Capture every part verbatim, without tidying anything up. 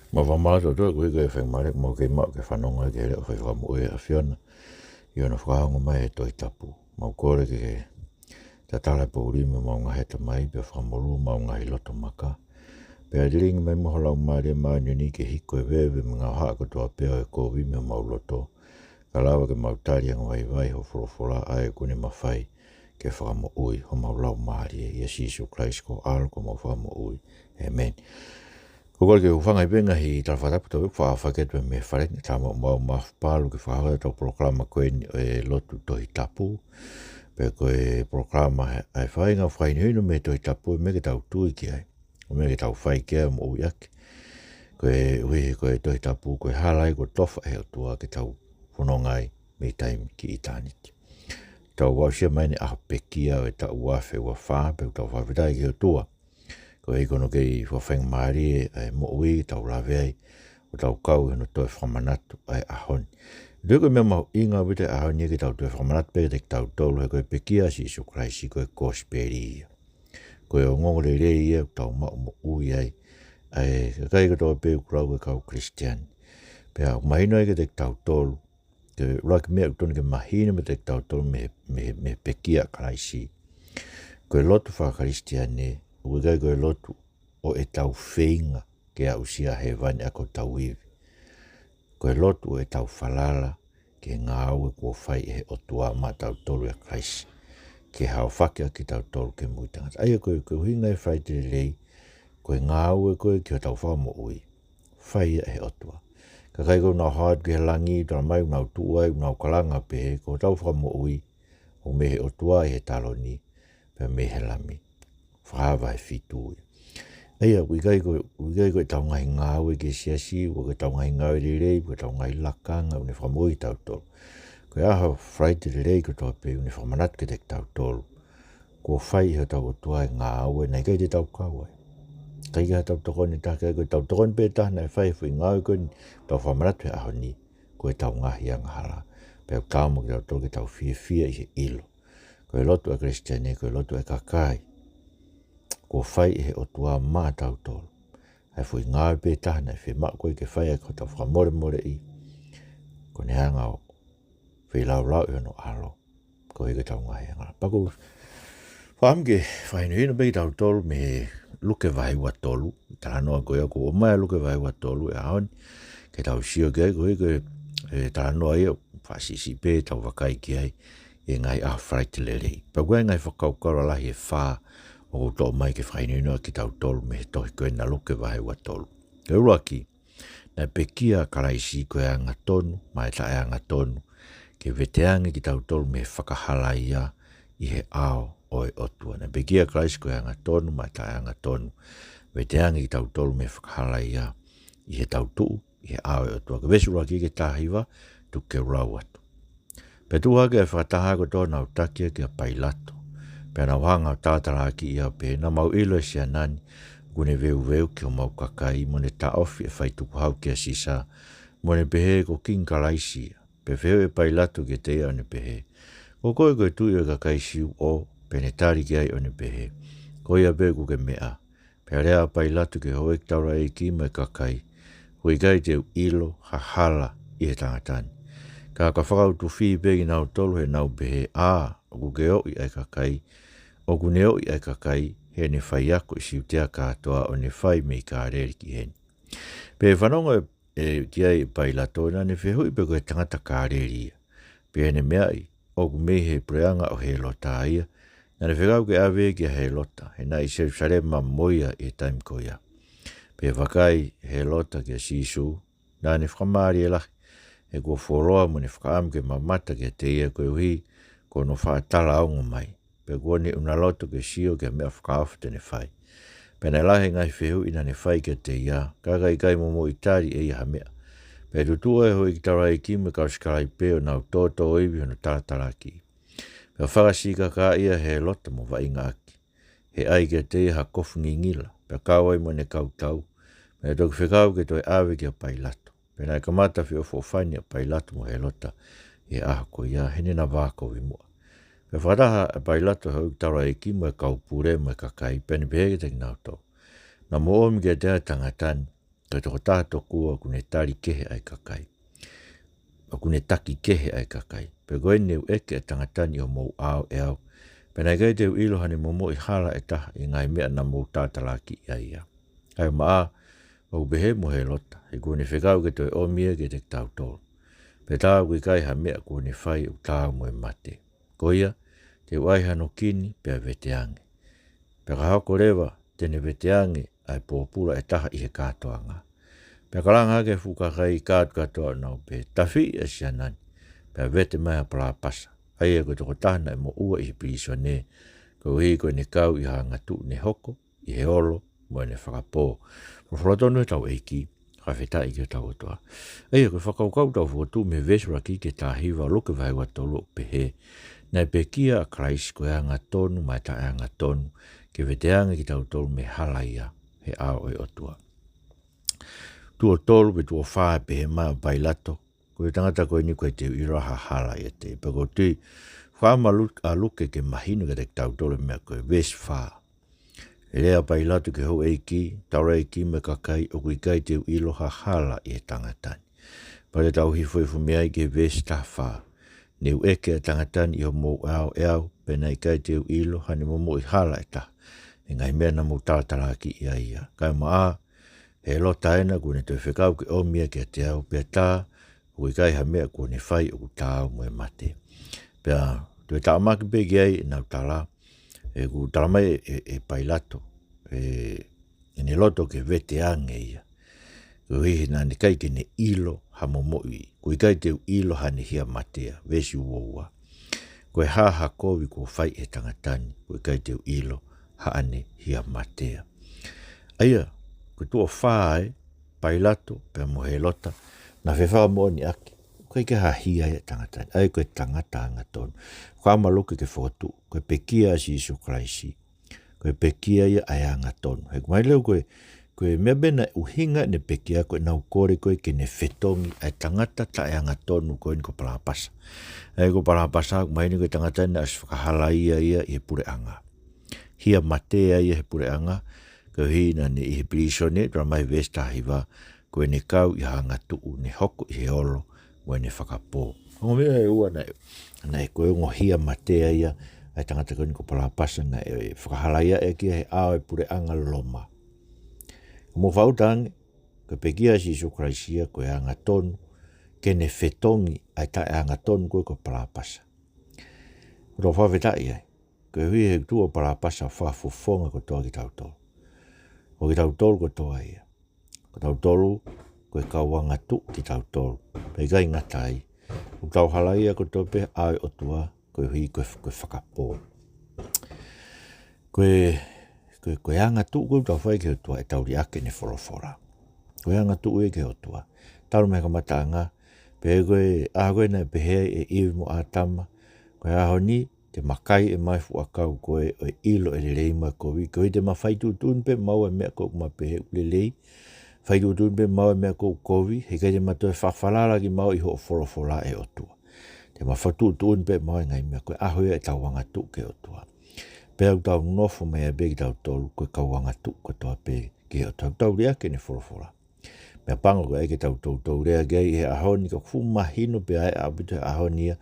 Mau fakamālō atu ʻOtua koeʻuhi ko e faingamālie ʻoku mau kei maʻu ke fanongo ai ki he leʻo faifakamoʻui ʻa e ʻAfiona ʻi hono fakaongo mai ʻo e Tohi Tapu. Mau kole ke ke tatala e poʻuli mei homau ngaahi ʻatamai, pea fakamolū homau ngaahi loto maka. Pea lilingi mai muʻa ho Laumālie Māʻoniʻoni ke hiko e veve mo e ngaahi haʻa kotoa pē ʻo e kovi mei homau loto, kae lava ke mau tali angavaivai ho folofola ʻa ia ʻoku ne mafai ke fakamoʻui homau laumālie, ʻia Sīsū Kalaisi ko ho ʻAlo ko homau Fakamoʻui. ʻĒmeni. Ko e kole ke u hūfanga pē he ngaahi tala fakatapu ʻoku tau faʻa fakahoko mei he fale ni, tā maumau mafapalu ke fakahoko ʻetau polokalama ko eni ʻo e lotu Tohi Tapu. Pea ko e polokalama he, ʻa e faʻahinga fakahinohino mei he Tohi Tapu, ʻa e meʻa ke tau tui ki ai, ʻa e meʻa ke tau fai ki ai ʻo moʻui ʻaki. Koeʻuhi ko e Tohi Tapu ko e hala ia kuo tofa ʻe he ʻOtua ke tau fononga ai mei taimi ki ʻitāniti. Tau aʻusia mai eni ʻaho pekia ʻo e taʻu ua afe ua fā, pea ʻoku tau fakafetaʻi ki he ʻOtua koeʻuhi ko hono kei fakafaingamālie ʻa e moʻui ke tau lave ai ʻo tau kau ʻi hono toe fakamanatu ʻa e ʻaho ni. Pea ko e meʻa mahuʻinga ʻaupito he ʻaho ni ke tau toe fakamanatu pē kiate kitautolu he ko e pekia ʻa Sīsū Kalaisi ko e kosipeli ia. Ko e ongoongolelei ia ʻoku tau maʻu moʻui ai ʻa e kakai kotoa pē ʻoku lau ko e kau Kalisitiane. Pea ʻoku mahino ai kiate kitautolu, ko e ʻuluaki meʻa ʻoku totonu ke mahino meiate kitautolu mei he, mei he, mei he pekia ʻa Kalaisi, ko e lotu faka-Kalisitiane ʻoku ʻikai ko e lotu ʻo ʻetau feinga ke aʻusia hēvani ʻaki hotau ivi. Ko e lotu ʻo ʻetau falala ki he ngāue kuo fai ʻe he ʻOtua maʻatautolu ʻia Kalaisi, ke haofaki ʻaki kitautolu ke moʻui taʻengata. ʻA ia ko e, ko e ʻuhinga ia e Falaite Lelei, ko e ngāue ko ē ki hotau fakamoʻui, fai ia ʻe he ʻOtua. Kakai ko ē ʻoku nau hao atu ki he langi, talamai ʻoku nau tuʻu ai, ʻoku nau kalanga pehē, ko hotau fakamoʻui ʻoku mei he ʻOtua ʻi he taloni, pea mei he Lami. Fakahā vahe fitu ia. ʻA ia, ʻoku ʻikai ko, ʻoku ʻikai ko ʻetau ngaahi ngāue ki he siasi, pe ko ʻetau ngaahi ngāue lelei, pe ko ʻetau ngaahi lakanga ʻoku ne fakamoʻui kitautolu. Ko e ʻaho Falaite Lelei kotoa pē ʻoku ne fakamanatu kiate kitautolu, kuo fai ʻe hotau ʻOtua e ngāue naʻe ʻikai te tau kau ai. ʻIkai ke ʻi ai haʻatau tokoni ʻe taha, ka ko ʻetau tokoni pē ʻe taha naʻe fai he foʻi ngāue ko eni ʻoku tau fakamanatu he ʻaho ni, ko ʻetau ngaahi angahala. Pea ʻoku taau mo kitautolu ke tau fiefia ʻi he ʻilo. Ko e lotu ʻa e Kalisitiane, ko e lotu ʻa e kakai kuo fai ʻe he ʻOtua maʻatautolu ʻa e foʻi ngāue pē ʻe taha naʻe fiemaʻu ko ē ke fai ʻaki hotau fakamolemoleʻi, ko ʻene hanga ʻo feilaulau ʻi hono ʻAlo koeʻuhi ko ʻetau ngaahi angahala. Pea ʻoku ou fakaʻamu ke fakahinohino pē kitautolu mei he Luke vahe ua tolu, talanoa ko ia ʻoku ʻomai ʻa Luke vahe ua tolu he ʻaho ni ke tau sio ki ai, koeʻuhi ko e, e talanoa ia ʻoku fakasiʻisiʻi pē ʻetau vakai ki ai ʻi he ngaahi ʻaho Falaite Lelei. Pea ʻoku ʻi ai e ngaahi fakakaukau lalahi ʻe fā ʻoku ou toʻo mai ke fakahinohino ʻaki kitautolu mei he tohi ko ena, Luke vahe ua tolu. Ko e ʻuluaki, naʻe pekia ʻa Kalaisi ko e angatonu maʻa e taʻeangatonu, ke veteange kitautolu mei he fakahalaia ʻi he ʻao ʻo e ʻOtua. Naʻe pekia ʻa Kalaisi ko e angatonu maʻa e taʻeangatonu, veteange kitautolu mei he fakahalaia ʻi heʻetau tuʻu ʻi he ʻao ʻo e ʻOtua. Ko e veesi ʻuluaki ki he taha hiva, tuku ke u lau atu. Pea tuʻu hake ʻa e fakataha kotoa ʻo nau taki ia kia Pailato. Pea nau hanga ʻo talatalaakiʻi ia ʻo pehē, Naʻa mau ʻilo ʻe siana ni ʻoku ne veuveuki homau kakai, mo ne taʻofi ʻa e fai tukuhau kia Sisa, mo ne pehē ko Kingi Kalaisi ia. Pea fehuʻi ʻe Pailato kiate ia ʻo ne pehē, Ko koe ko e tuʻi ʻo e kakai Siu ʻo? Pea ne tali ki ai ʻo ne pehē, Ko ia pē ʻoku ke meʻa. Pea lea ʻa Pailato ki he houʻeiki taulaʻeiki mo e kakai, Kuo ʻikai te u ʻilo ha hala ʻi he tangata ni. Ka ka fakautufihi pē kinautolu heʻenau pehē, ʻĀ, ʻoku ke oʻi ʻa e kakai, ʻoku ne oʻi ʻa e kakai, heʻene faiako ʻi Siutea kātoa ʻo ne fai mei Kāleli ki heni. Pea fanongo ʻe, ʻe ki ai ʻa Pailato, naʻa ne fehuʻi pe ko e tangata Kāleli ia. Pea ne meaʻi, ʻOku mei he puleʻanga ʻo Hēlota ia. Naʻa ne fekau ke ʻave ia kia Hēlota, he naʻe ʻi Selusalema mo ia ʻi he taimi ko ia. Pea vakai ʻe Hēlota kia Sīsū, naʻa ne fakamālie lahi, he kuo fuoloa mo ʻene fakaʻamu ke mamata kiate ia koeʻuhi ko hono faʻa talaongo mai. Pea kuo ne ʻunaloto ke sio ki ha meʻa fakaofo te ne fai. Pea naʻe lahi e ngaahi fehuʻi naʻa ne fai kiate ia, ka ka ʻikai momoʻi tali ʻe ia ha meʻa. Pea tutuʻu ʻa e houʻeiki taulaʻeiki mo e kau sikalaipe ʻo nau tōtōivi hono talatalaakiʻi. Pea fakasikakaaʻi ia ʻe Hēlota mo vaʻinga ʻaki, he ʻai kiate ia ha kofu ngingila, pea kau ai mo ʻene kau tau, pea toki fekau ke toe ʻave kia Pailato. Pea naʻe kamata feʻofoʻofani ʻa Pailato mo Hēlota ʻi he ʻaho ko ia, heʻene navā kovi muʻa. Pea fakataha ʻa Pailato ʻa e houʻeiki taulaʻeiki mo e kau pule mo e kakai, pea ne pehē kiate kinautolu, Naʻa mou ʻomi kiate au ʻa e tangata ni, Ko e tokotaha tokua ʻoku ne tali kehe ʻa e kakai. ʻOku ne taki kehe ʻa e kakai. Pea ko eni ne u ʻeke ʻa e tangata ni ʻi homou ʻao ʻe au. Pea naʻe ʻikai te u ʻilo haʻane momoʻi hala ʻe taha ʻi he ngaahi meʻa naʻa mou talatalaakiʻi ʻa ia. Kaeʻumaʻā, ʻoku pehē mo Hēlota, he kuo ne fekau ke toe ʻomi ia kiate kitautolu. Pea tā ʻoku ʻikai ha meʻa kuo ne fai ʻoku taau mo e mate. Ko ia, te u ʻai hano kini, pea veteange. Pea ka hoko leva, te ne veteange ʻa e pōpula ʻe taha ʻi he kātoanga. Pea ka langa hake ʻa e fuʻu kakai kātoa ʻo nau pehē, tafiʻi ʻa e siana ni, pea vete mai ʻa Palāpasa. ʻA ia ko e tokotaha naʻe moʻua ʻi he pilīsone, koeʻuhi ko ʻene kau ʻi ha angatuʻu ne hoko ʻi he olo mo ʻene fakapō. Folofola tonu ʻa hotau ʻEiki, fakafetaʻi ki hotau ʻOtua. ʻA ia ko e fakakaukau ʻoku tau fokotuʻu mei he veesi ʻuluaki ki he taha hiva ʻo Luke vahe ua tolu ʻoku pehē, naʻe pekia ʻa Kalaisi ko e angatonu mo e taʻeangatonu, ke veteange kitautolu mei he hala ia he ʻao ʻo e ʻOtua. Tuʻo tolu pe tuʻo fā ʻe pehē mai ʻa Pailato, ko e tangata ko eni ʻoku ʻikai te u ʻilo ha hala ʻiate ia. Pea ʻoku ou tui, fakaʻamu ʻa Lu-, ʻa Luke ke mahino kiate kitautolu e meʻa ko e veesi fā. ʻE lea ʻa Pailato ki he houʻeiki, taulaʻeiki mo e kakai, ʻoku ʻikai te u ʻilo ha hala ʻi he tangata ni. Pea te tau hifo hifo mei ai ki he veesi taha fā. Ne u ʻeke ʻa e tangata ni ʻi homou ʻao ʻe au, pea naʻe ʻikai te u ʻilo haʻane momoʻi hala ʻe taha ʻi he ngaahi meʻa naʻa mou talatalaakiʻi ʻa ia. Kaeʻumaʻā, Hēlota ena kuo ne toe fekau ke ʻomi ia kiate au, pea tā ʻoku ʻikai ha meʻa kuo ne fai ʻoku taau mo e mate. Pea toe tāmaki pē ki ai ʻenau tala, ʻoku tala mai ʻe, ʻe Pailato, ʻe, ʻene loto ke veteange ia. Koeʻuhi naʻe ʻikai ke ne ʻilo ha momoʻi, ʻoku ʻikai te u ʻilo haʻane hia matea, veesi ua ua. Ko e hā ha kovi kuo fai ʻe he tangata ni, ʻoku ʻikai te u ʻilo haʻane hia matea. ʻA ia, ko e tuʻo fā ē, Pailato, pea mo Hēlota, naʻa nau fefakamoʻoniʻaki, ʻoku ʻikai ke ha hia ia ʻa e tangata ni, ʻa ia ko e tangata angatonu. Fakaʻamu ʻa Luke ke fokotuʻu, ko e pekia ʻa Sīsū Kalaisi, ko e pekia ia ʻa e angatonu. He ʻoku mahino leva ko e, ko e meʻa pē naʻe ʻuhinga ʻene pekia ko ʻenau kole ko ē ke ne fetongi ʻa e tangata taʻeangatonu ko eni ko Palāpasa. ʻA ia ko Palāpasa, ʻoku mahino ko e tangata naʻe ʻosi fakahalaia ia ʻi he puleʻanga. Hia matea ia he puleʻanga, koeʻuhi naʻa ne ʻi he pilīsone, tala mai veesi taha hiva, ko ʻene kau ʻi ha angatuʻu ne hoko ʻi he olo mo ʻene fakapō. Ongo meʻa ʻe ua naʻe, naʻe ko e ongo hia matea ia ʻa e tangata ko eni ko Palāpasa naʻe fakahalaia ʻaki ia he ʻao ʻo e puleʻanga Loma. Ko e mou fakakaukau ange, ko e pekia ʻa Sīsū Kalaisi ia ko e angatonu, ke ne fetongi ʻa e taʻeangatonu ko ē ko Palāpasa. Ko e fakafetaʻi ai, koeʻuhi he tuʻu ʻa Palāpasa ʻo fakafofonga kotoa kitautolu. Ko kitautolu kotoa ia. Ko tautolu, ko e kau angatuʻu kitautolu. Pea ʻikai ngata ai, ʻoku tau halaia kotoa pē he ʻao ʻo e ʻOtua, koeʻuhi ko e, ko e fakapō. Ko e, ko e, ko e angatuʻu ko ē ʻoku tau fai ki he ʻOtua ʻetau liʻaki ʻene folofola. Ko e angatuʻu ia ki he ʻOtua. Talu mei he kamataʻanga, pea ko e ʻaho ko ē naʻe pehē ai ʻe ʻIvi mo ʻĀtama, ko e ʻaho ni, te ma kai ʻemau fuʻu ʻakau ko ē ʻo e ʻilo ʻa e lelei mo e kovi, koeʻuhi te ma fai tuʻutuʻuni pē maua e meʻa ko ē ʻoku ma pehē ʻoku lelei, fai tuʻutuʻuni pē maua e meʻa ko ē ʻoku kovi, he ʻikai te ma toe fakafalala kimaua ʻi hoʻo folofola ʻe ʻOtua. Te ma fai tuʻutuʻuni pē maua e ngaahi meʻa ko ē, ʻaho ia ʻetau angatuʻu ki he ʻOtua. Pea ʻoku tau nofo mai ai pē kitautolu, ko e kau angatuʻu kotoa pē ki he ʻOtua, ʻoku tau liʻaki ʻene folofola. Meʻapango ko ē ke tau toutou lea ki ai he ʻaho ni, ka ʻoku fuʻu mahino pē ʻaupito he ʻaho ni ia,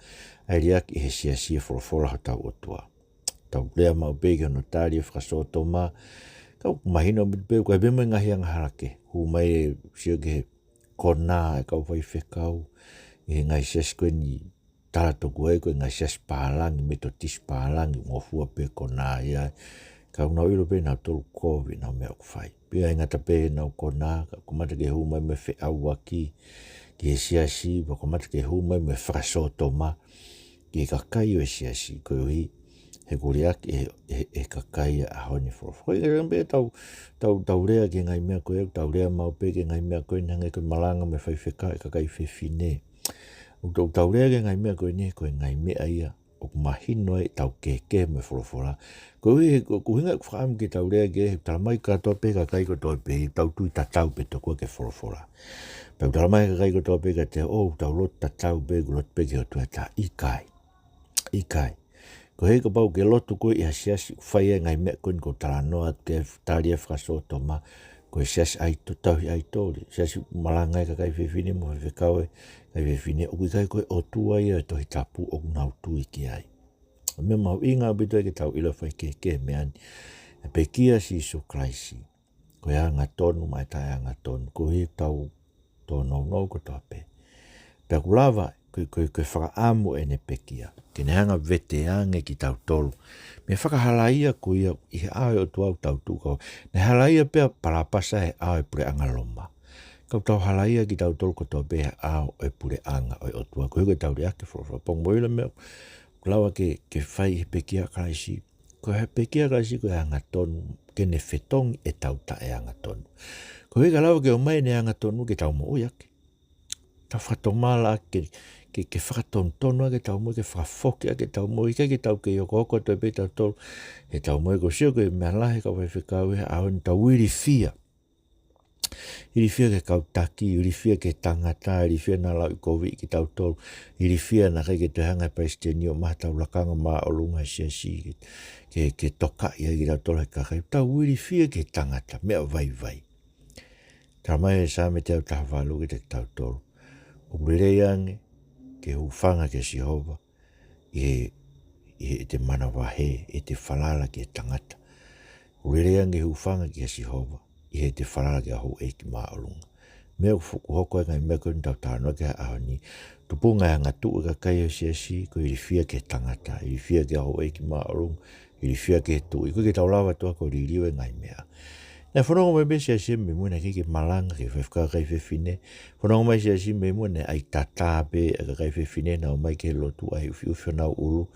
ʻa e liʻaki ʻe he siasi e folofola hotau ʻOtua. Tau lea maʻu pē ki hono tali e fakasōtoma, ka ʻoku mahino ʻaupito pē, ʻoku ʻi ai pē mo e ngaahi angahala kehe. Hū mai e sio ki he konā e kau faifekau, ʻi he ngaahi siasi ko eni, tala tokua ko e ngaahi siasi pālangi, Metotisi pālangi, ngofua pē konā ia. Ka ʻoku nau ʻilo pē nautolu kovi ʻenau meʻa ʻoku fai. Pea ʻikai ngata pē heʻenau konā, ka kamata ke hū mai mo e feʻauaki ki he siasi, pea kamata ke hū mai mo e fakasōtoma ki he kakai ʻo e siasi, koeʻuhi he kuo liʻaki ʻe, ʻe, ʻe he kakai ʻa e ʻaho ni e folofola. Ko ia pē tau, tau, tau lea ki he ngaahi meʻa ko ē, tau lea maʻu pē ki he ngaahi meʻa ko ē, hangē ko e malanga mo e faifekau e kakai fefine. ʻOku tau, tau lea ki he ngaahi meʻa ko eni, ko e ngaahi meʻa ia ʻoku mahino ai ʻetau kehekehe mo e folofola. Koeʻuhi he, ko, ko e ʻuhinga ʻoku ou fakaʻamu ke tau lea ki ai, he ʻoku tala mai kātoa pē ʻe he kakai kotoa pē, tau tui tatau pē tokua ki he folofola. Pea ʻoku tala mai ʻe he kakai kotoa pē kiate au, ʻoku tau lotu tatau pē, ʻoku lotu pē ki he ʻOtua, ʻikai. ʻIkai. Koeʻuhi kapau ʻoku ke lotu koe ʻi ha siasi ʻoku fai ai e ngaahi meʻa ko eni ʻoku ou talanoa atu ki ai, tali e fakasōtoma, Ko e siasi ʻaito-, tauhi ʻaitoli, siasi malanga e kakai fefine mo faifekau e kakai fefine, ʻoku ʻikai ko e ʻOtua ia e Tohi Tapu ʻoku nau tui ki ai. Meʻa mahuʻinga ʻaupito ia ke tau ʻilo, faikehekehe he meʻa ni. ʻE pekia Sīsū Kalaisi, ko e angatonu mo e taʻeangatonu, koeʻuhi ʻoku tau tōnounou kotoa pē. Pea ʻoku lava, ko, ko, ko e fakaʻamu ʻene pekia, ke ne hanga ʻo veteange kitautolu mei he fakahalaia ko ia ʻi he ʻao ʻo e ʻOtua ʻoku tau tuʻu ki ai. Naʻe halaia pē ʻa Palāpasa he ʻao ʻo e puleʻanga Loma. Ka ʻoku tau halaia kitautolu kotoa pē he ʻao ʻo e puleʻanga ʻo e ʻOtua. Koeʻuhi ko ʻetau liʻaki e folofola. Pea ʻoku mou ʻilo e meʻa ʻoku lava ke, ke fai ʻe he pekia ʻa Kalaisi. Ko e pekia ʻa Kalaisi ko e angatonu, ke ne fetongi ʻetau taʻeangatonu. Koeʻuhi ka lava ke ʻomai ʻene angatonu ke tau moʻui ʻaki. Tau fakatomala ʻaki, ke, ke, ke fakatonutonu ʻaki ʻetau moʻui, ke fakafoki ʻaki ʻetau moʻui, ʻikai ke tau kei hokohoko atu pē tautolu ʻi heʻetau moʻui. ʻOku ou sio ko e meʻa lahi, kau faifekau, he ʻaho ni, tau ilifia. Ilifia ki he kau taki, ilifia ki he tangata, ilifia naʻa lauʻikoviʻi kitautolu, ilifia naʻe ʻikai ke toe hanga ʻe he palesiteni ʻo ʻomai haʻatau lakanga māʻolunga he siasi ke, ke, ke tokaʻi ai kitautolu ʻe he kakai. Tau ilifia ki he tangata, meʻa vaivai. Talamai ʻe he Saame teau taha valu kiate kitautolu, ʻoku lelei ange ke hūfanga kia Sihova ʻi he, ʻi heʻete manavahē, ʻete falala ki he tangata. ʻOku lelei ange ke hūfanga kia Sihova ʻi heʻete falala ki he houʻeiki māʻolunga. Meʻa ʻoku fo-, ʻoku hoko ai e ngaahi meʻa ko eni ʻoku tau talanoa ki ai he ʻaho ni. Tupunga e angatuʻu e kakai ʻo e siasi, ko e ilifia ki he tangata, ilifia ki he houʻeiki māʻolunga, ilifia ki he tuʻi, ʻoku ʻikai ke tau lava atu ʻo liliu e ngaahi meʻa. Naʻe fononga mai pē e siasi mei muʻa, naʻe ʻikai ke malanga ki he faifekau kakai fefine. Fononga mai e siasi mei muʻa, naʻe ʻaitatā pē ʻa e kakai fefine naʻa nau ō mai ki he lotu, ʻai ʻufiʻufi honau ʻulu.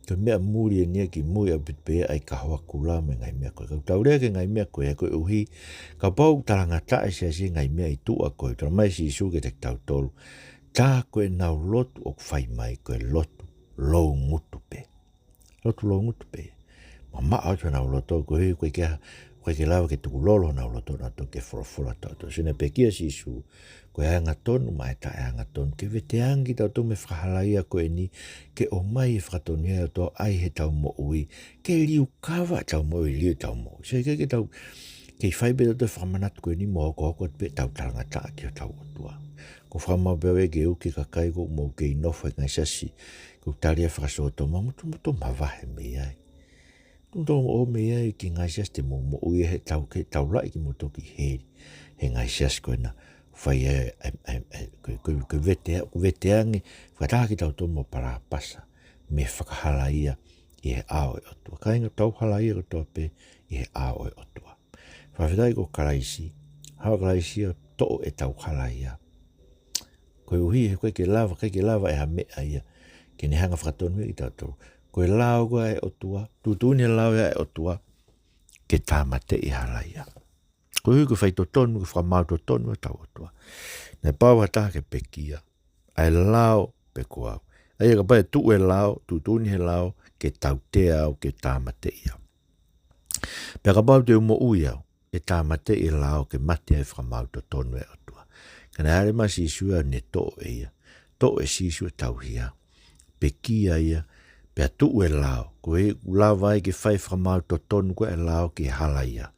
Ko e meʻa muli eni ia ki mui ʻaupito pē ʻa e kahoa kula mo e ngaahi meʻa ko ē. Ka ʻoku tau lea ki he ngaahi meʻa ko ē, koeʻuhi kapau ʻoku talangataʻa e siasi he ngaahi meʻa ʻi tuʻa ko ē, talamai ʻe Sīsū kiate kitautolu, tā ko ʻenau lotu ʻoku fai mai ko e lotu loungutu pē. Lotu loungutu pē. Mamaʻo atu honau loto, koeʻuhi ʻoku ʻikai ke, ʻoku ʻikai ke lava ke tukulolo honau loto naʻa nau toki folofola atu. Sio, naʻe pekia ʻa Sīsū, ko e angatonu mo e taʻeangatonu, ke veteange kitautolu mei he fakahalaia ko eni, ke ʻomai e fakatonuhia ʻa e ʻOtua ʻi heʻetau moʻui, ke liukava ʻetau moʻui, liliu ʻetau moʻui. Sio, ʻikai ke tau kei fai pē tautolu e fakamanatu ko eni mo hokohoko atu pē ʻetau talangataʻa ki hotau ʻOtua. ʻOku ou fakamālō pē au ke u ki he kakai ʻoku mou kei nofo he ngaahi siasi ʻoku tali e fakasōtoma, mou tuʻu, mou tuʻu mavahe mei ai. Tuʻu mou ō mei ai ki he ngaahi siasi te mou moʻui ai, he ʻoku tau, ke tau laʻi kimoutolu ki heli he ngaahi siasi ko ena. Fai e, e, e, e, ko, ko, ko e vetea-, ko e veteange, fakataha kitautolu mo Palāpasa mei he fakahalaia ʻi he ʻao ʻo e ʻOtua. Kāinga, tau halaia kotoa pē ʻi he ʻao ʻo e ʻOtua. Fakafetaʻi ko Kalaisi, haʻu ʻa Kalaisi ʻo toʻo ʻetau halaia. Koeʻuhi he ʻoku ʻikai ke lava, ʻikai ke lava ʻe ha meʻa ia ke ne hanga ʻo fakatonuhiaʻi kitautolu. Ko e lao ko ē ʻa e ʻOtua, tuʻutuʻuni e lao ia ʻa e ʻOtua, ke tāmateʻi e halaia. Koeʻuhi ko e faitotonu, ko e fakamaau totonu ʻa hotau ʻOtua. Naʻe pau ha taha ke pekia, ʻa e lao pe ko au. ʻA ia kapau ʻe tuʻu e lao, tuʻutuʻuni e lao, ke tautea au, ke tāmateʻi au. Pea kapau te u moʻui au, ʻe tāmateʻi e lao ke mate ai e fakamaau totonu ʻa e ʻOtua. Ka naʻe ʻalu mai ʻa Sīsū ʻo ne toʻo ʻe ia. Toʻo ʻe Sīsū ʻetau hia. Pekia ia, pea tuʻu e lao. Koeʻuhi ʻoku lava ai ke fai e fakamaau totonu ko ē ʻa e lao ki he halaia.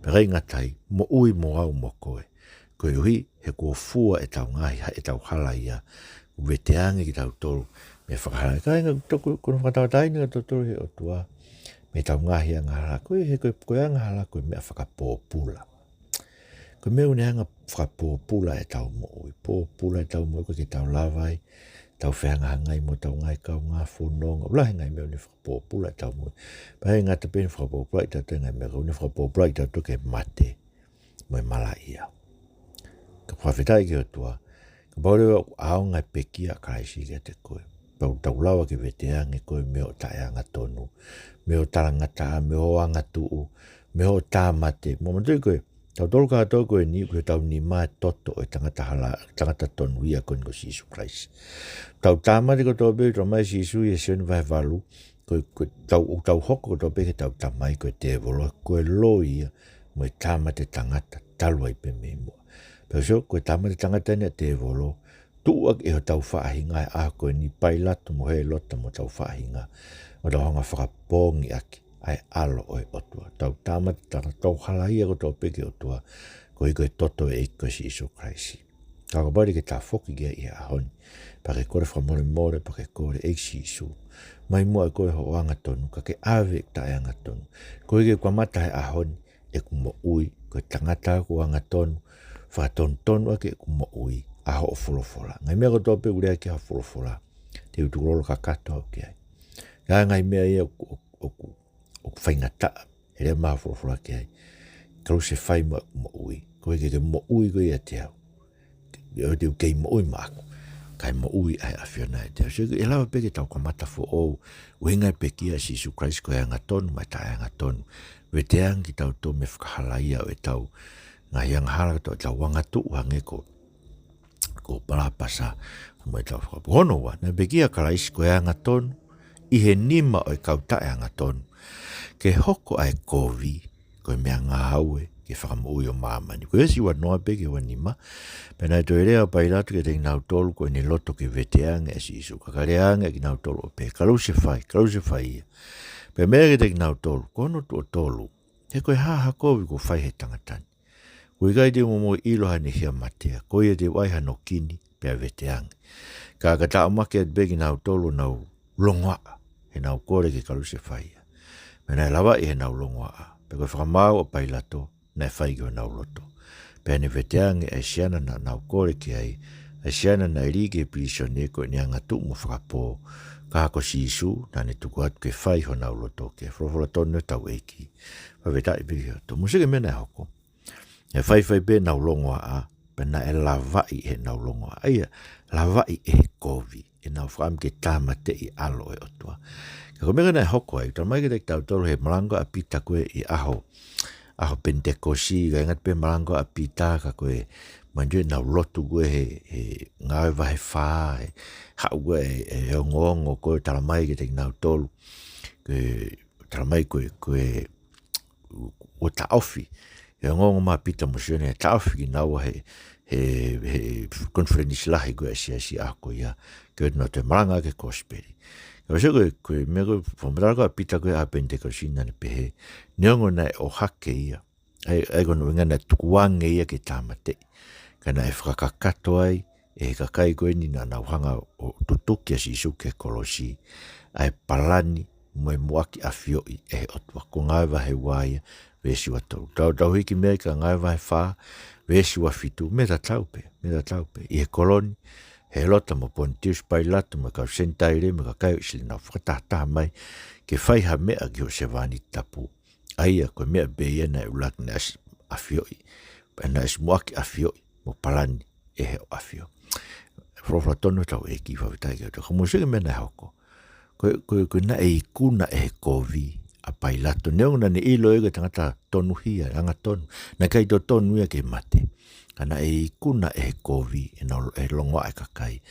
Pea ʻikai ngata ai, moʻui mo au mo koe. Koeʻuhi he kuo fua ʻetau ngaahi ha-, ʻetau halaia. Veteange kitautolu mei he fakahalaia. Kāinga, toko, ko hono fakatauʻatāina kitautolu ʻe he ʻOtua mei heʻetau ngaahi angahala. Koeʻuhi he ko e, ko e angahala ko e meʻa fakapōpula. Ko e meʻa ʻoku ne hanga ʻo fakapōpula ʻetau moʻui. Pōpula ʻetau moʻui, ʻoku ʻikai ke tau lava ai ke tau fehangahangai mo hotau ngaahi kaungā fononga. ʻOku lahi e ngaahi meʻa ʻoku ne fakapōpula ʻetau moʻui. Pea ʻikai ngata pē ʻene fakapōpulaʻi kitautolu he ngaahi meʻa, ka ʻoku ne fakapōpulaʻi kitautolu ki he mate mo e malaʻia. Ka fakafetaʻi ki he ʻOtua, kapau leva ʻoku ʻaonga e pekia ʻa Kalaisi kiate koe, pea ʻoku tau lava ke veteange koe mei hoʻo taʻeangatonu, mei hoʻo talangataʻa, mei hoʻo angatuʻu, mei hoʻo tāmate. Mou manatuʻi ko e, tautolu kātoa ko eni, ko hotau nima e toto ʻo e tangata hala, tangata tonuhia ko eni ko Sīsū Kalaisi. Tau tāmate kotoa pē, talamai ʻe Sīsū ʻia Sione vahe valu, ko, ko ʻetau, ʻoku tau hoko kotoa pē ki heʻetau tamai ko e tēvolo, ko e loi ia mo e tāmate tangata talu ai pē mei muʻa. Pea sio, ko e tāmate tangata eni ʻa e tēvolo, tuʻu ʻaki ʻe hotau faʻahinga he ʻaho ko eni, Pailato mo Hēlota mo hotau faʻahinga, ʻo tau hanga ʻo fakapoongi ʻaki ʻa e ʻAlo ʻo e ʻOtua. Tau tāmate, tau, tau halaia kotoa pē ki he ʻOtua, koeʻuhi ko e toto ʻo e ʻEiki ko Sīsū Kalaisi. Ka ko e pali ke tafoki ki ai he ʻaho ni, pea ke kole fakamolemole, pea ke kole, ʻEiki Sīsū, ʻomai muʻa ʻe koe hoʻo angatonu, ka ke ʻave ʻeku taʻeangatonu. Koeʻuhi ke kamata he ʻaho ni ʻeku moʻui, ko e tangata ʻoku angatonu, fakatonutonu ʻaki ʻeku moʻui ʻa hoʻo folofola. Ngaahi meʻa kotoa pē ʻoku lea ki ai hoʻo folofola, te u tukulolo kakato au ki ai. Ka ngaahi meʻa ia ʻoku, ʻoku, ʻoku faingataʻa, ʻe lea mai hoʻo folofola ki ai. Kalusefai muʻa ʻeku moʻui, koeʻuhi ke ke moʻui koe ʻiate au. ʻOua te u kei moʻui maʻaku, kae moʻui ʻa e ʻAfiona ʻiate au. So, ʻe lava pē ke tau kamata foʻou, ʻuhinga e pekia ʻa Sīsū Kalaisi ko e angatonu mo e taʻeangatonu. Veteange kitautolu mei he fakahalaia ʻo ʻetau ngaahi angahala, ʻetau, ʻetau angatuʻu hangē ko, ko Palapasa, mo ʻetau fakapono ua. Naʻe pekia ʻa Kalaisi ko e angatonu, ʻi he nima ʻo e kau taʻeangatonu, ke hoko ʻa e kovi, ko e meʻangāue ki he fakamoʻui ʻo māmani. Ko e veesi ua noa pē ki he ua nima, pea naʻe toe lea ʻa Pailato kiate kinautolu ko ʻene loto ke veteange ʻa Sīsū. Ka ka lea ange ʻa kinautolu ʻo pehē, Kalusefai, kalusefai ia. Pea meʻa kiate kinautolu, Ko hono tuʻo tolu, he ko e hā ha kovi kuo fai ʻe he tangata ni? Kuo ʻikai te u momoʻi ʻilo haʻane hia matea, ko ia te u ʻai hano kini, pea veteange. Ka ka taʻomaki atu pē kinautolu ʻo nau longoaʻa, he naʻa nau kole ke kalusefai ia. Pea naʻe lavaʻi ʻe heʻenau longoaʻa, pea ko e fakamaau ʻa Pailato naʻe fai ki honau loto. Pea ne veteange ʻa e siana naʻa nau kole ki ai, ʻa e siana naʻe lī ki he pilīsone ko ʻene angatuʻu mo fakapō, ka ko Sīsū naʻa ne tuku atu ke fai honau loto, ko e folofola tonu ʻa hotau ʻEiki. Fakafetaʻi pē ki he ʻOtua. Mou sio ki he meʻa naʻe hoko. ʻE faifai pē ʻenau longoaʻa, pea naʻe lavaʻi ʻe heʻenau longoaʻa. ʻA ia, lavaʻi ʻe he kovi ʻenau fakaʻamu ke tāmateʻi e ʻAlo ʻo e ʻOtua. Ka ko e meʻa naʻe hoko ai, talamai kiate kitautolu he malanga ʻa Pita ko ē ʻi he ʻaho, ʻaho Penitekosi, ka ʻikai ngata pē malanga ʻa Pita, ka ko e, manatuʻi ʻenau lotu ko ē he, he Ngāue vahe fā, he haʻu ko ē e, e ongoongo ko ē talamai kiate kinautolu. Ko e, talamai ko e, ko e, ʻo taʻofi. ʻE ongoongo mai ʻa Pita mo Sione, taʻofi kinaua he, he, he konifelenisi lahi ko ē ʻa e siasi ʻaho ko ia, ke ʻoua te nau toe malangaʻaki e kosipeli. Ka ʻosi ko e, ko e meʻa ko e, fakamatala ko ē ʻa Pita ko ē ʻaho Penitekosi naʻa ne pehē, neongo naʻe ʻohake ia, ʻa ia, ʻa ia ko hono ʻuhinga naʻe tukuange ia ke tāmateʻi, ka naʻe fakakakato ai ʻe he kakai ko eni naʻa nau hanga ʻo tutuki ʻa Sīsū ki he kolosi, ʻa e palani mo e muʻaki ʻafioʻi ʻe he ʻOtua. Ko Ngāue vahe ua ia, veesi ua tolu. Tau, tau hiki mei ai ki he Ngāue vahe fā, veesi ua fitu, meʻa tatau pē, meʻa tatau pē. ʻI he kolo ni, Hēlota mo Ponitiusi Pailato mo e kau Senitaile mo e kakai ʻo ʻIsileli naʻa nau fakatahataha mai ke fai ha meʻa ki hoʻo sevāniti tapu. ʻA ia, ko e meʻa pē ia naʻe ʻuluaki naʻe ʻasi ʻafioʻi, pea naʻe ʻasi muʻaki ʻafioʻi mo palani ʻe he ʻAfio. Folofola tonu ʻa hotau ʻEiki, fakafetaʻi ki he ʻOtua. Ka mou sio ki he meʻa naʻe hoko. Ko e, ko e, ko e naʻe ikuna ʻe he kovi ʻa Pailato. Neongo naʻa ne ʻilo ia ko e tangata tonuhia, angatonu. Naʻe ʻikai totonu ia ke mate. Ka naʻe ikuna ʻe he kovi, ʻenau, ʻe he longoaʻa e kakai.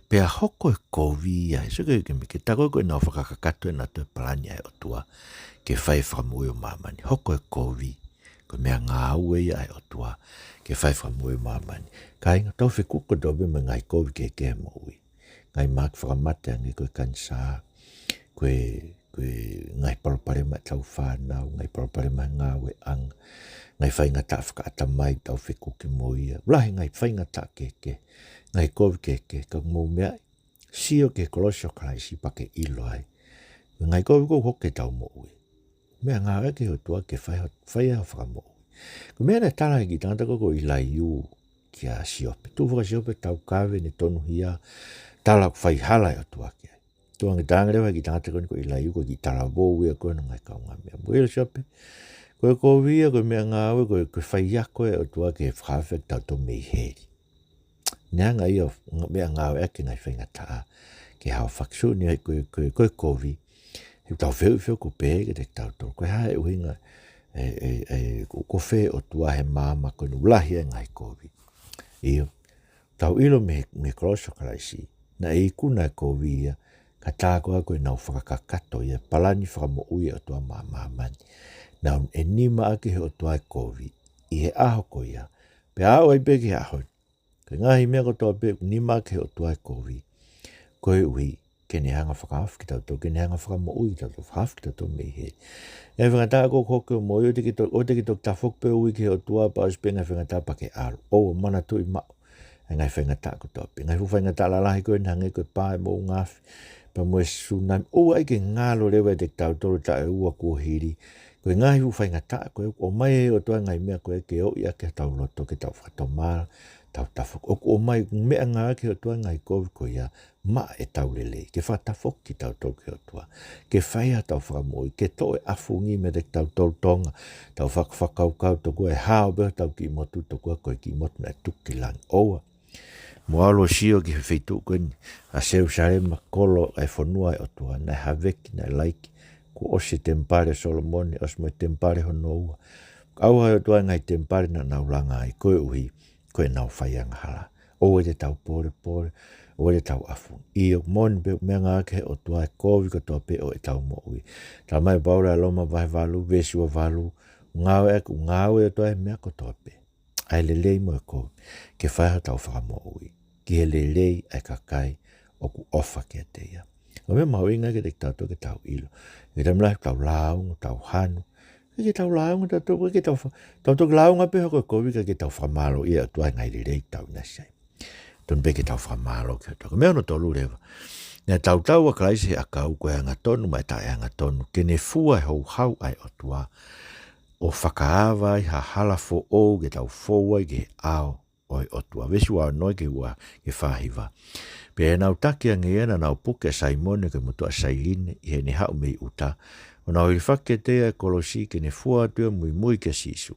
Pea hoko e kovi ia, he sio ki he, ki he, ke tā ko ē ko ʻenau fakakakato ʻenautolu e palani ʻa e ʻOtua ke fai e fakamoʻui ʻo māmani. Hoko e kovi, ko e meʻangāue ia ʻa e ʻOtua ke fai e fakamoʻui ʻo māmani. Kāinga, tau fekuki kotoa pē mo e ngaahi kovi kehekehe he moʻui. Ngaahi mahaki fakamate hangē ko e kanisā, ko e, ko e ngaahi palopalema ʻetau fānau, ngaahi palopalema he ngāueʻanga, ngaahi faingataʻa fakaʻatamai ʻoku tau fekuki mo ia. Lahi e ngaahi faingataʻa kehekehe, ngaahi kovi kehekehe, ka mou meaʻi, sio ki he kolosi ʻo Kalaisi pea ke ʻilo ai. Ngaahi kovi ʻoku hoko ki heʻetau moʻui, meʻangāueʻaki ʻe he ʻOtua ke fai ho-, fai ai hoʻo fakamoʻui. Ko e meʻa naʻe tala ʻe he kiʻi tangata ko ē ko ʻIlaiū kia Siope. Tuʻu fakasiope, taukave, ne tonuhia, tala ʻoku fai hala ʻa e ʻOtua ki ai. Tuʻu ange, talaange leva ʻe he kiʻi tangata ko eni ko ʻIlaiū, ko e kiʻi talavou ia ko ē ʻo e ngaahi kaungāmeʻa. Mou ʻilo Siope, ko e kovi ia, ko e meʻangāue, ko e, ko e faiako ʻa e ʻOtua ke fakahaofi kitautolu mei heli. Neongo ia ʻa e meʻangāueʻaki e ngaahi faingataʻa ke haofaki. Sio, ko e, ko e, ko e kovi, he ʻoku tau fehuʻi, fehuʻi ko ē pē kiate kitautolu, ko e hā e ʻuhinga, e, e, e, ko, ko fē ʻOtua he māmani ko eni ʻoku lahi ai e ngaahi kovi. ʻIo, tau ʻilo mei, mei he kolosi ʻo Kalaisi, naʻe ikuna e kovi ia, ka tā ko ē ko ʻenau fakakakato ia e palani fakamoʻui ʻa e ʻOtua maʻa māmani. Naʻa ne nima ʻaki ʻe he ʻOtua e kovi ʻi he ʻaho ko ia, pea aʻu ai pē ki he ʻaho ni. Ko e ngaahi meʻa kotoa pē ʻoku nima ʻaki ʻe he ʻOtua e kovi, koeʻuhi ke ne hanga fakahaofi kitautolu, ke ne hanga fakamoʻui kitautolu, fakahaofi kitautolu mei heli. ʻE faingataʻa ko hoki ʻo moʻui, ʻoua te ke to-, ʻoua te ke toki tafoki pē ʻo ui ki he ʻOtua pea ʻosi pē ngaahi faingataʻa pea ke ʻalu. ʻOua, manatuʻi maʻu ʻa e ngaahi faingataʻa kotoa pē. Ngaahi fuʻu faingataʻa lalahi ko ē naʻe hangē ko e pā ʻi he moʻunga afi, pea mo e sunami. ʻOua ʻai ke ngalo leva ʻiate kitautolu taʻu ʻe ua kuo hili. Ko e ngaahi fuʻu faingataʻa ko ē, ʻoku ʻomai ʻe he ʻOtua e ngaahi meʻa ko ē ke ʻoʻi ʻaki hotau loto, ke tau fakatomala, tau tafoki. ʻOku ʻomai, meʻangāueʻaki ʻe he ʻOtua e ngaahi kovi ko ia maʻa ʻetau lelei, ke fakatafoki kitautolu ki he ʻOtua, ke fai haʻatau fakamoʻui, ke toʻo e ʻafungi meiate kitautolu Tonga, tau fak-, fakakaukau tokua ʻe hao pē hotau kiʻi motu, tokua ko e kiʻi motu naʻe tuku ki langi. ʻOua. Mou ʻalu ʻo sio ki he feituʻu ko eni, ʻa Selusalema, kolo ʻa e fonua ʻo e ʻOtua, naʻe haveki, naʻe laiki, kuo ʻosi e temipale ʻo Solomone, ʻosi mo e temipale hono ua. ʻAuha ʻe he ʻOtua e ngaahi temipale naʻa nau langa ai, koeʻuhi ko ʻenau fai angahala. ʻOua te tau polepole, ʻoua te tau ʻafungi. ʻIo, moʻoni pē, meʻangāueʻaki ʻe he ʻOtua e kovi kotoa pē ʻo ʻetau moʻui. Talamai ʻe Paula ʻi Loma vahe valu, veesi ua valu, ngāueʻaki, ngāue ʻe he ʻOtua e meʻa kotoa pē, ʻa e lelei mo e kovi, ke fai hotau fakamoʻui ki he lelei ʻa e kakai ʻoku ʻofa kiate ia. Ko e meʻa mahuʻinga kiate kitautolu ke tau ʻilo. He taimi lahi ʻoku tau lāunga, tau hanu, ʻikai ke tau lāunga tautolu, ʻikai ke tau fa-, tau toki lāunga pē hoko e kovi, ʻikai ke tau fakamālō ia ʻOtua he ngaahi lelei ʻoku tau ʻinasi ai. Tonu pē ke tau fakamālō ki he ʻOtua. Ko e meʻa hono tolu leva. Naʻe tautau ʻa Kalaisi he ʻakau, ko e angatonu maʻa e taʻeangatonu, ke ne fua e houhau ʻa e ʻOtua, ʻo fakaava ai ha hala foʻou ke tau fou ai ki he ʻao ʻo e ʻOtua. Veesi ua ono ki he ua, ki he fā hiva. Pea ʻi heʻenau taki ange ia naʻa nau puke ʻa Saimone ko e motuʻa ʻa Sailine, ʻi heʻene haʻu mei ʻuta, ʻo nau hilifaki kiate ia e kolosi, ke ne fua atu ia ʻo muimui kia Sīsū.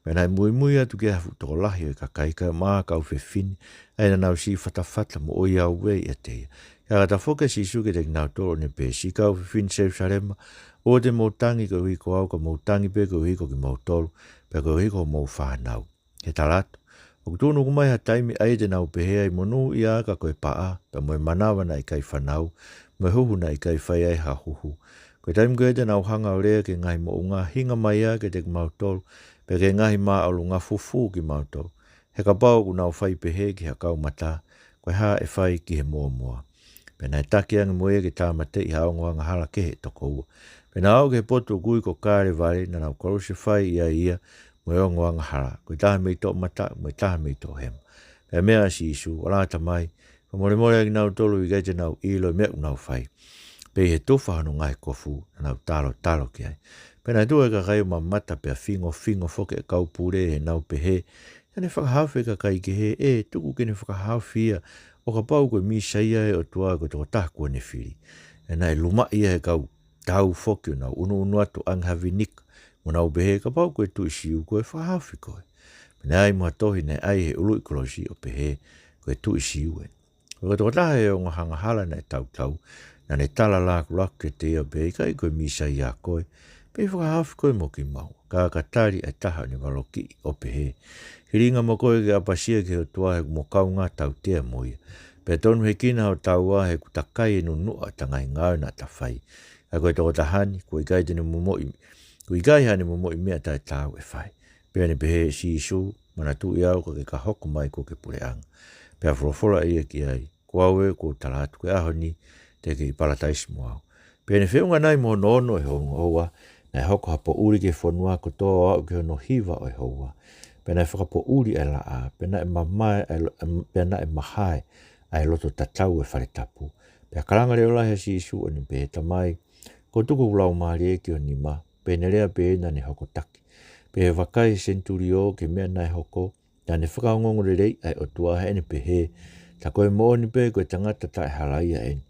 Pea naʻe muimui atu ki ai ha fuʻu tokolahi ʻo e kakai, kaeʻumaʻā ha kau fefine, ʻa ia naʻa nau siʻi fatafata mo ʻoiauē ʻiate ia. Ka ka tafoki ʻa Sīsū kiate kinautolu ʻo ne pehē, Siʻi kau fefine Selusalema, ʻoua te mou tangi koeʻuhi ko au, ka mou tangi pē koeʻuhi ko kimoutolu, pea koeʻuhi ko hoʻomou fānau. Ke tala atu, ʻoku tuʻunuku mai ha taimi ʻa ia te nau pehē ai, Monūʻia ā ka ko e paʻa, pea mo e manava naʻe ʻikai fanau, mo e huhu naʻe ʻikai fai ai ha huhu. Ko e taimi ko ia te nau hanga ʻo lea ki he ngaahi moʻunga, Hinga mai ā kiate kimautolu, pea ki he ngaahi māʻolunga, fufū kimautolu. He kapau ʻoku nau fai pehē ki ha kau mata, ko e hā ʻe fai ki he mōmoa? Pea naʻe taki ange mo ia ke tāmateʻi ha ongo angahala kehe ʻe toko ua. Pea nau aʻu ki he potu ʻoku ui ko Kalevale, naʻa nau kalusefai ai ia mo e ongo angahala, ko e taha mei toʻomataʻu, mo e taha mei toʻohema. Pea meʻa ʻa Sīsū, ʻAlo Tamai, fakamolemole ʻa kinautolu he ʻikai te nau ʻilo e meʻa ʻoku nau fai. Pea ʻi he tufa hono ngaahi kofu, naʻa nau talotalo ki ai. Pea naʻe tuʻu ʻa e kakai ʻo mamata, pea fingofingo foki ʻa e kau pule, ʻo nau pehē, Naʻa ne fakahaofi e kakai kehe, ʻe tuku ke ne fakahaofi ia, ʻo kapau ko e Mīsaia ʻo e ʻOtua, ko e tokotaha kuo ne fili. Pea naʻe lumaʻi ia ʻe he kau tau foki, ʻo nau ʻunuʻunu atu ʻo ʻange ha vinika, mo nau pehē, Kapau ko e Tuʻi Siu koe, fakahaofi koe. Pea naʻe ʻai mo ha tohi naʻe ʻai ʻe he ʻuluʻi kolosi ʻo pehē, Ko e Tuʻi Siu eni. Ko e tokotaha ʻi he ongo angahala naʻe tautau, naʻa ne tala lakulaku kiate ia ʻo pehē, ʻIkai ko e Mīsaia koe, pea ʻe fakahaofi koe mo kimaua. Ka ka tali ʻa e taha ʻo ne valokiʻi ʻo pehē, Hilinga mo koe ke ʻapasia ki he ʻOtua, he ʻoku mo kaungā tautea mo ia. Pea tonuhekina hoʻo taua, he ʻoku takai e nunuʻa ʻo ʻeta ngaahi ngāue naʻa ta fai. Ka ko e tokotaha ni, kuo ʻikai te ne momoʻi, kuo ʻikai haʻane momoʻi meʻa taʻetaau ʻe fai. Pea ne pehē ʻe Sīsū, Manatuʻi au ka ke ka hoko mai kuo ke puleʻanga. Pea folofola ʻe ia ki ai, Ko au ē ʻoku ou tala atu, ko e ʻaho ni te ke ʻi Palataisi mo au. Pea ʻi heʻene feʻunga nai mo hono ono ʻo e ongo houa, naʻe hoko ha poʻuli ki he fonua kotoa ʻo aʻu ki hono hiva ʻo e houa. Pea naʻe fakapoʻuli ʻa e laʻā, pea naʻe mamae ʻa e lo-, pea naʻe mahae ʻa e loto tatau ʻo e fale tapu. Pea kalanga leʻo lahi ʻa Sīsū ʻo ne pehē, Tamai, kuo u tuku hoku laumālie ki ho nima. Pea ne lea pē naʻa ne hokotaki. Pea ʻi he vakai ʻe he senituliō ki he meʻa naʻe hoko, naʻa ne fakaongoongo lelei ʻa e ʻOtua, heʻene pehē, Tā ko e moʻoni pē ko e tangata taʻehalaia eni.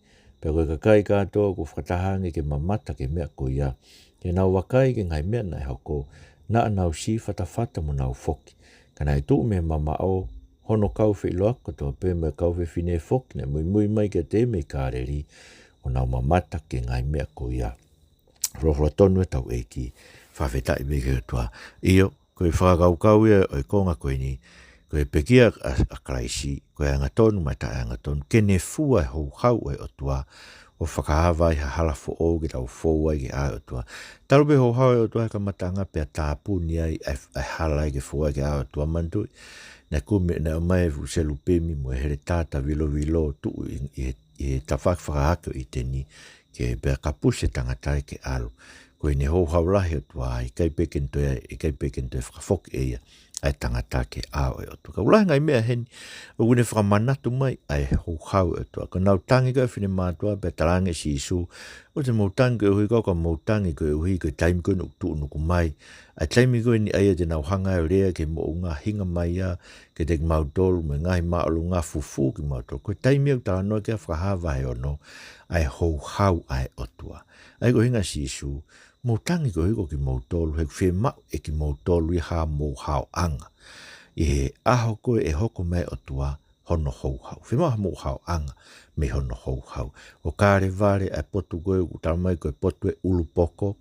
Pea ko e kakai kātoa kuo fakataha ange ke mamata ki he meʻa ko ia, ke nau vakai ki he ngaahi meʻa naʻe hoko, naʻa nau siʻi fatafata mo nau foki. Ka naʻe tuʻu mei he mamaʻo hono kau feʻiloaki kotoa pē mo e kau fefine foki naʻe muimui mai kiate ia mei Kāleli, ʻo nau mamata ki he ngaahi meʻa ko ia. Folofola tonu ʻetau ʻEiki, fakafetaʻi pē ki he ʻOtua. ʻIo, ko e fakakaukau ia ʻo e konga ko eni, ko e pekia ʻa, ʻa Kalaisi, ko e angatonu maʻa e taʻeangatonu, ke ne fua e houhau ʻo e ʻOtua, ʻo fakaava ai ha hala foʻou ke tau fou ai ki he ʻao ʻo e ʻOtua. Talu pē houhau ʻo e ʻOtua he kamataʻanga pea tāpuni ai ʻa e, ʻa e hala ia ke fou ai ki he ʻao ʻo e ʻOtua. Manatuʻi, naʻe kumi, naʻe ʻomai e fuʻu selupimi mo e heletā tavilovilo ʻo tuʻu ʻi, ʻi he ʻi he tafaʻaki fakahake ʻo ʻĪteni, ke pea kapusi e tangata ia ke ʻalu. Ko ʻene houhau lahi ʻOtua, ʻikai pē ke ne toe, ʻikai pē ke ne toe fakafoki ʻe ia ʻa e tangata ki he ʻao ʻo e ʻOtua. Ka ʻoku lahi e ngaahi meʻa heni ʻoku ne fakamanatu mai ʻa e houhau ʻo e ʻOtua. Ko ʻenau tangi ko ē ʻa e finemātuʻa, pea talaange ʻe Sīsū, ʻoua te mou tangi koeʻuhi ko au, ka mou tangi koeʻuhi ko e taimi ko eni ʻoku tuʻunuku mai. ʻA e taimi ko eni ʻa ia te nau hanga ʻo lea ki he moʻunga, hinga mai ia kiate kimautolu mo e ngaahi māʻolunga, fufū kimautolu. Ko e taimi ia ʻoku talanoa ki ai ʻa Fakahā vahe ono, ʻa e houhau ʻa e ʻOtua. ʻA ia ko e ʻuhinga ʻa Sīsū, mou tangi koeʻuhi ko kimoutolu, he ʻoku fiemaʻu ʻe kimoutolu ia hamou haoʻanga ʻi he ʻaho ko ē ʻe hoko mai ai e ʻOtua hono houhau. Fiemaʻu hamou haoʻanga mei hono houhau. ʻO Kalevale, ʻa e potu ko ē ʻoku talamai ko e potu ʻo e ʻulupoko,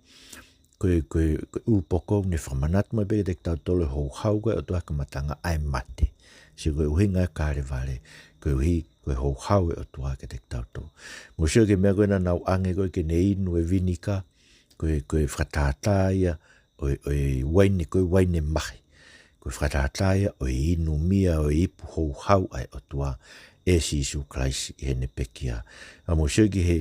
ko e, ko e, ko e ʻulupoko ʻoku ne fakamanatu mai pē kiate kitautolu e houhau ko ē ʻa e ʻOtua he kamataʻanga, ʻa e mate. Sio, ko e ʻuhinga ʻo Kalevale, koeʻuhi ko e houhau ʻa e ʻOtua kiate kitautolu. Mou sio ki he meʻa ko ē naʻa nau ʻange ko ē ke ne inu e vinika, ko e, ko e fakatātā ia ʻo e, ʻo e uaine, ko e uaine mahi. Ko e fakatātā ia ʻo e inumia ʻo e ipu houhau ʻa e ʻOtua ʻe Sīsū Kalaisi ʻi heʻene pekia. Ka mou sio ki he,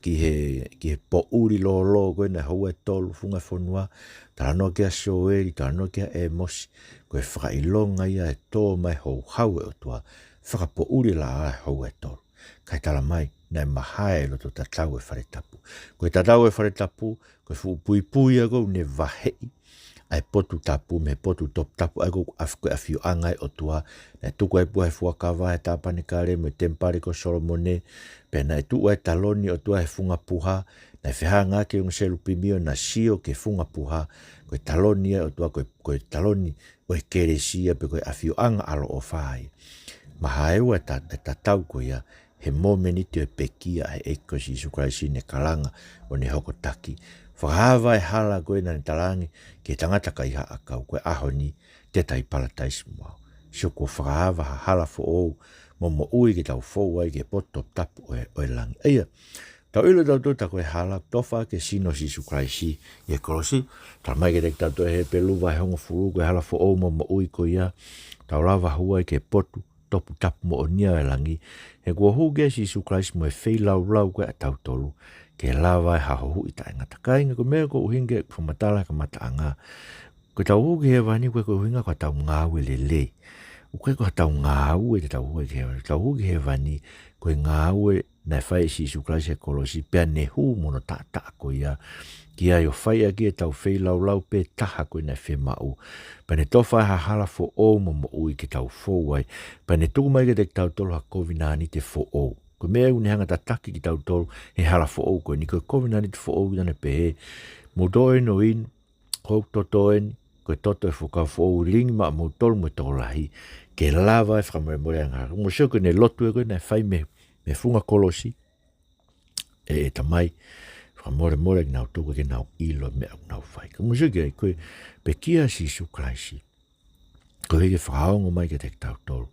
ki he, ki he poʻuli lōlō ko ē naʻe houa ʻe tolu funga fonua, talanoa ki ai ʻa Sioeli, talanoa ki ai ʻa ʻĒmosi, ko e fakaʻilonga ia ʻo e tō mai houhau ʻa e ʻOtua, fakapoʻuli laʻā ʻa e houa ʻe tolu. Kae talamai, naʻe mahae loto tatau e fale tapu. Ko e tatau e fale tapu, ko e fuʻu puipui ia ʻoku ne vaheʻi ʻa e potu tapu mei he potu toputapu, ʻa ia ko e ʻaf-, ko e ʻafioʻanga ʻa e ʻOtua. Naʻe tuku ʻa e puha ʻo e fuakava he tāpanekale mo e temipale ko Solomone, pea naʻe tuʻu ʻa e taloni ʻo e ʻOtua he funga puha, naʻe fehangahangai ki he ongo selupimi ʻo na sio ki he funga puha, ko e taloni ia ʻo e ʻOtua, ko e, ko e taloni ʻo e kelesi ia pe ko e ʻafioʻanga ʻaloʻofa ia. Mahae ua e ta-, e tatau ko ia he mōmeniti ʻo e pekia ʻa e ʻEiki ko Sīsū Kalaisi, ne kalanga ʻo ne hoko taki. Fakahā vahe hala ko ē naʻa ne talaange ki he tangata kaihaʻa ʻakau, ko e ʻaho ni te ta ʻi Palataisi mo au. Sio, kuo fakahā ha hala foʻou mo moʻui ke tau fou ai ki he potu toputapu ʻo e, ʻo e langi. ʻA ia, tau ʻilo tautolu tā ko e hala, tofa ki he sino ʻo Sīsū Kalaisi ʻi he kolosi. Talamai kiate kitautolu ʻe Hepelū vahe hongofulu, ko e hala foʻou mo moʻui ko ia, tau lava hū ai ki he potu toputapu moʻoni ʻo e langi. He kuo hū ki ai ʻa Sīsū Kalaisi mo e feilaulau ko ē ʻatautolu, ke lava ai ha huhuʻi taʻengata. Kāinga, ko e meʻa ʻoku ou ʻuhinga ke fakamatala he kamataʻanga, ko ʻetau hū ki hēvani ʻoku ʻikai ko e ʻuhinga ko ʻetau ngāue lelei. ʻOku ʻikai ko haʻatau ngāue te tau hū ai ki hēvani. Tau hū ki hēvani ko e ngāue naʻe fai ʻe Sīsū Kalaisi he kolosi, pea ne hū mo hono taʻataʻa ko ia, ki ai ʻo fai ʻaki ʻetau feilaulau pē taha ko ē naʻe fiemaʻu. Pea ne tofa ai ha hala foʻou mo moʻui ke tau fou ai. Pea ne tuku mai kiate kitautolu ha kovinānite foʻou. Ko e meʻa ʻoku ne hanga ʻo tataki kitautolu he hala foʻou ko eni, ko e kovinānite foʻou, naʻa ne pehē, mou toʻo eni ʻo inu, ko hoku toto eni, ko e toto ʻo e fuakava foʻou, lilingi maʻamoutolu mo e tokolahi, ke lava ai e fakamolemole angahala. Mou sio ki heʻene lotu ē ko ē naʻe fai mei, mei he funga kolosi, ʻE, ʻe Tamai, fakamolemole kinautolu, ʻoku ʻikai ke nau ʻilo e meʻa ʻoku nau fai. Ka mou sio ki ai, ko e pekia ʻa Sīsū Kalaisi, koeʻuhi ke fakaongo mai kiate kitautolu,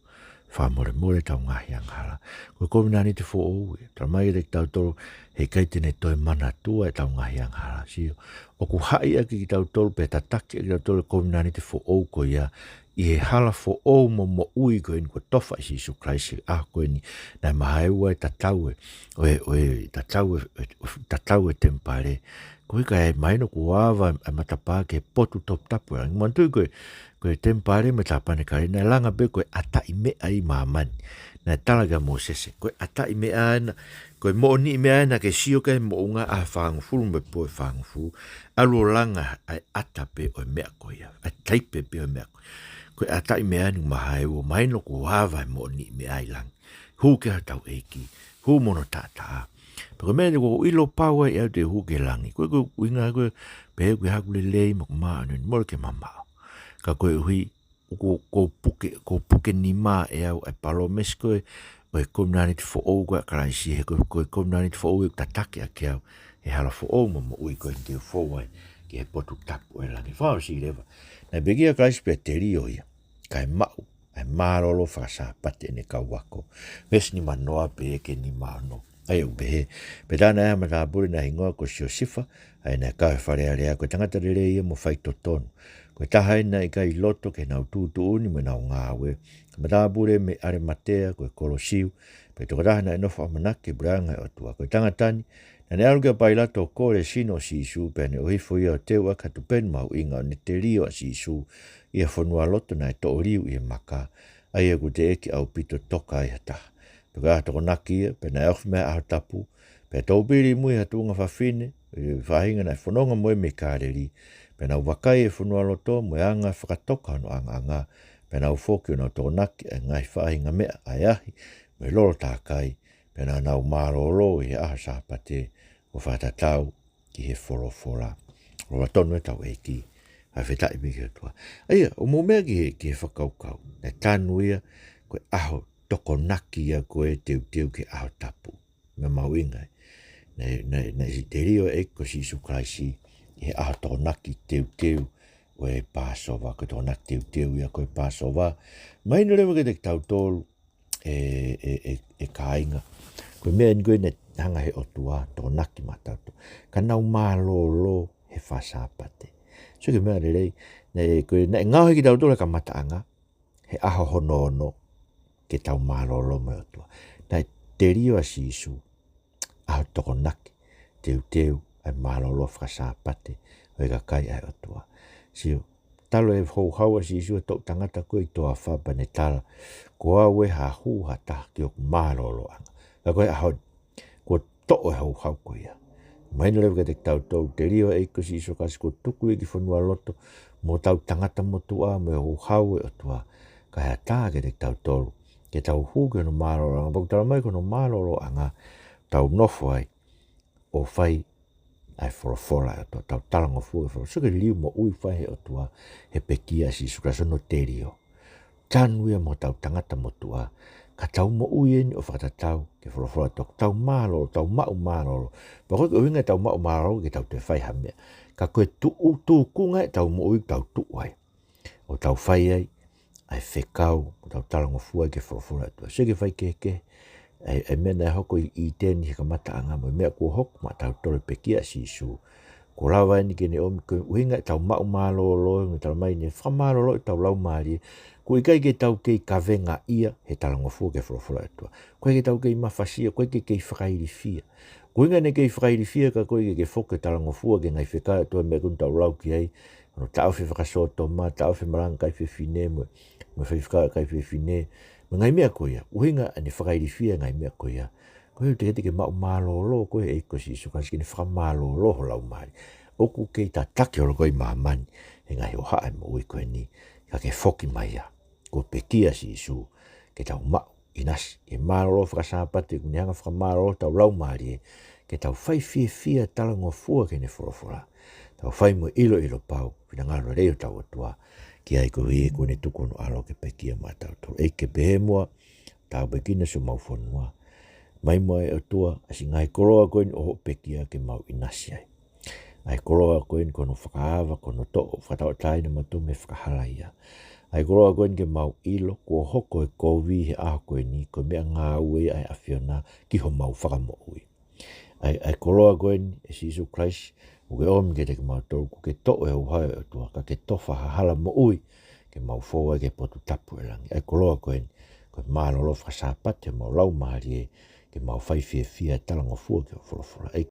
fakamolemole ʻetau ngaahi angahala. Ko e kovinānite foʻou ē, talamai kiate kitautolu, heʻikai te ne toe manatua ʻetau ngaahi angahala. Sio, ʻoku haʻi ʻaki kitautolu pea tataki ʻaki kitautolu e kovinānite foʻou ko ia, ʻi he hala foʻou mo moʻui ko eni kuo tofa ʻe Sīsū Kalaisi he ʻaho ko eni, naʻe mahae ua e tatau ē, ʻo e, ʻo e tatau ē, ʻo e, tatau e temipale. Koeʻuhi ka ʻi ai, mahino kuo ava e matapā ki he potu toputapu ʻo e langi. Manatuʻi ko e, ko e temipale mo e tāpanekale naʻe langa pē ko e ʻataʻi meʻa ʻi māmani. Naʻe tala kia Mōsese, ko e ʻataʻi meʻa ena, ko e moʻoniʻi meʻa ena ke sio ki ai e moʻunga ʻaho ʻe fāngofulu mo e pō ʻe fāngofulu. ʻAlu ʻo langa ʻa e ʻata pē ʻo e meʻa ko ia, ʻa e taipe pē ʻo e meʻa ko ia. Ko e ʻataʻi meʻa ena ʻoku mahae ua, mahino kuo ava e moʻoniʻi meʻa ʻi langi. Hū ki ai hotau ʻEiki, hū mo hono taʻataʻa. Pea ko e meʻa eni ʻoku ou ʻilo pau ai ʻe au te u hū ki langi. Ko e, ko e ʻuhinga ko e, pehē ʻoku ʻikai haʻaku lelei mo ʻeku māʻoniʻoni, mole ke mamaʻo. Ka koeʻuhi, ʻoku, ʻoku ou puke, ʻoku ou puke nima ʻe au e palōmesi ko ē ʻo e kovinānite foʻou ko ē ʻa Kalaisi, he ko e, ko e kovinānite foʻou ē ʻoku tataki ʻaki au he hala foʻou mo moʻui ko eni ke u fou ai ki he potu tapu ʻo e langi. Fakaʻosi leva. Naʻe pekia ʻa Kalaisi pea telio ia, kae maʻu ʻa e mālōlō fakasāpate ʻene kau ako. Veesi nimanoa pea ki he nimaono. ʻA ia ʻoku pehē, pea tā naʻe ʻi ai ha matāpule naʻe hingoa ko Siosifa, ʻa ia naʻe kau he Fale Alea, ko e tangata lelei ia mo faitotonu. Ko e taha ʻeni naʻe ʻikai loto ke nau tuʻutuʻuni mo ʻenau ngāue. Ko e matāpule mei ʻAlematea, ko e kolo Siu, pea tokotaha naʻe nofo ʻamanaki ki he puleʻanga ʻo e ʻOtua. Ko e tangata ni, naʻa ne ʻalu kia Pailato ʻo kole e sino ʻo Sīsū, pea ne ʻohifo ia ʻo teu ʻaki ha tupenu mahuʻinga ʻo ne telio ʻa Sīsū ʻi ha fonualoto naʻe toʻo liu ʻi he maka, ʻa ia ʻoku teʻeki ʻaupito toka ai ha taha. Pea ko e ʻaho Tokonaki ia, pea naʻe ofi mai ʻa e ʻaho tapu, pea toupili ʻi mui ha tuʻunga fafine, ʻa e faʻahinga naʻe fononga mo ia mei Kāleli, pea nau vakai ʻi he fonualoto mo e anga fakatoka hono ʻangaʻanga, pea nau foki ʻo nau tokonaki ʻa e ngaahi faʻahinga meʻa, ʻa e ahi mo e lolo tākai, pea naʻa nau mālōlō ʻi he ʻaho Sāpate ʻo fakatatau ki he folofola. Lolotonga ʻetau ʻEiki, fakafetaʻi pē ki he ʻOtua. ʻA ia, ʻoku mou meʻa ki he, ki he fakakaukau. Naʻe tanu ia, ko e ʻaho Tokonaki ia ko ē teuteu ki he ʻaho tapu. Meʻa mahuʻinga ē. Naʻe, naʻe, naʻe telio e ʻEiki ko Sīsū Kalaisi ʻi he ʻaho Tokonaki teuteu ʻo e Pāsova, ko e Tokonaki teuteu ia ko e Pāsova. Mahino leva kiate kitautolu, ʻe, ʻe, ʻe, ʻe kāinga. Ko e meʻa ʻeni ko ē naʻe hanga he ʻOtua ʻo tokonaki maʻatautolu. Ka nau mālōlō he faka-Sāpate. So ko e meʻa lelei, naʻe, ko e, naʻe ngaohi kitautolu he kamataʻanga, he ʻaho hono ono, ke tau mālōlō mo e ʻOtua. Naʻe telio ʻa Sīsū, ʻaho Tokonaki, teuteu, ʻa e mālōlō faka-Sāpate ʻo e kakai ʻa e ʻOtua. Sio, talu e houhau ʻa Sīsū he toʻu tangata ko ē ʻi he toafa pea ne tala, ko au ē ha hū ha taha ki hoku mālōlōʻanga. Ka ko e ʻaho ni, kuo toʻo e houhau ko ia. Mahino leva kiate kitautolu, telio e ʻEiki ko Sīsū Kalaisi kuo tuku ia ki fonualoto, mo hotau tangata motuʻa, mo e houhau ʻo e ʻOtua. Ka ʻe ʻatā kiate kitautolu ke tau hū ki hono mālōlōʻanga, pea ʻoku talamai ko hono mālōlōʻanga, tau nofo ai, ʻo fai ʻa e folofola ʻa e ʻOtua, tau talangofua e folofola. So ko e liliu moʻui fai he ʻOtua, he pekia ʻa Sīsū Kalaisi hono telio. Tanu ia mo hotau tangata motuʻa, ka tau moʻui ʻeni ʻo fakatatau ki he folofola ʻa e ʻOtua, tau mālōlō, tau maʻu mālōlō. Pea ʻoku ʻikai ko e ʻuhinga ʻetau maʻu mālōlō ke tau toe fai ha meʻa. Ka ko e tuʻu, tūkunga ʻetau moʻui tau tuʻu ai, ʻo tau fai ai ʻa e fekau, ʻo tau talangofua ki he folofola ʻa e ʻOtua. Sio ki he faikehekehe, ʻa e, ʻa e meʻa naʻe hoko ʻi ʻĪteni he kamataʻanga mo e meʻa kuo hoko maʻatautolu he pekia ʻa Sīsū. Kuo lava ʻeni ke ne ʻomi, ko e ʻuhinga ʻetau maʻu mālōlō, mo e talamai naʻe fakamālōlō ʻetau laumālie, ʻoku ʻikai ke tau kei kavengaʻia he talangofua ki he folofola ʻa e ʻOtua. ʻOku ʻikai ke tau kei mafasia, ʻoku ʻikai ke kei fakailifia. Ko e ʻuhinga naʻe kei fakailifia ka ko e ʻikai ke foki e talangofua ki he ngaahi fekau ʻa e ʻOtua, meʻa ko eni ʻoku tau lau ki ai, hono taʻofi e fakasōtoma, taʻofi e malanga ʻa e kakai fefine, mo, mo e faifekau ʻa e kakai fefine, mo e ngaahi meʻa ko ia. ʻUhinga naʻe fakailifia e ngaahi meʻa ko ia, ko e ʻuhinga te ke, te ke maʻu mālōlō koe he ʻEiki ko Sīsū Kalaisi, ke ne fakamālōlō ho laumālie. ʻOku kei tataki holo koe ʻi māmani he ngaahi hohaʻa e moʻui ko eni, ka ke foki mai ia. Kuo pekia ʻa Sīsū ke tau maʻu ʻinasi, ke mālōlō faka-Sāpate, ʻoku ne hanga ʻo fakamālōlō hotau laumālie, ke tau fai fiefia talangofua ki heʻene folofola. Tau fai mo e ʻiloʻilo pau, finangalo lelei hotau ʻOtua, ki ai koeʻuhi kuo ne tuku hono ʻAlo ke pekia maʻatautolu. ʻEiki, ke pehē muʻa, tāpuekina siʻomau fonua. Mai muʻa ʻe ʻOtua, ʻa siʻi ngaahi koloa ko eni ʻo hoʻo pekia ke mau ʻinasi ai. ʻA e koloa ko eni ko hono fakaava, ko hono toʻo, fakatauʻatāina mautolu mei he fakahalaia. ʻA e koloa ko eni ke mau ʻilo, kuo hoko e kovi he ʻaho ko eni, ko e meʻangāue ia ʻa e ʻAfiona ki homau fakamoʻui. ʻA e, ʻa e koloa ko eni, ʻe Sīsū Kalaisi, ʻoku ke ʻomi kiate kimautolu, ʻoku ke toʻo e houhau ʻo e ʻOtua, ka ke tofa ha hala moʻui, ke mau fou ai ki he potu tapu ʻo e langi. ʻA e koloa ko eni, ko e mālōlō faka-Sāpate homau laumālie, ke mau fai fiefia talangofua ki hoʻo folofola. ʻEiki,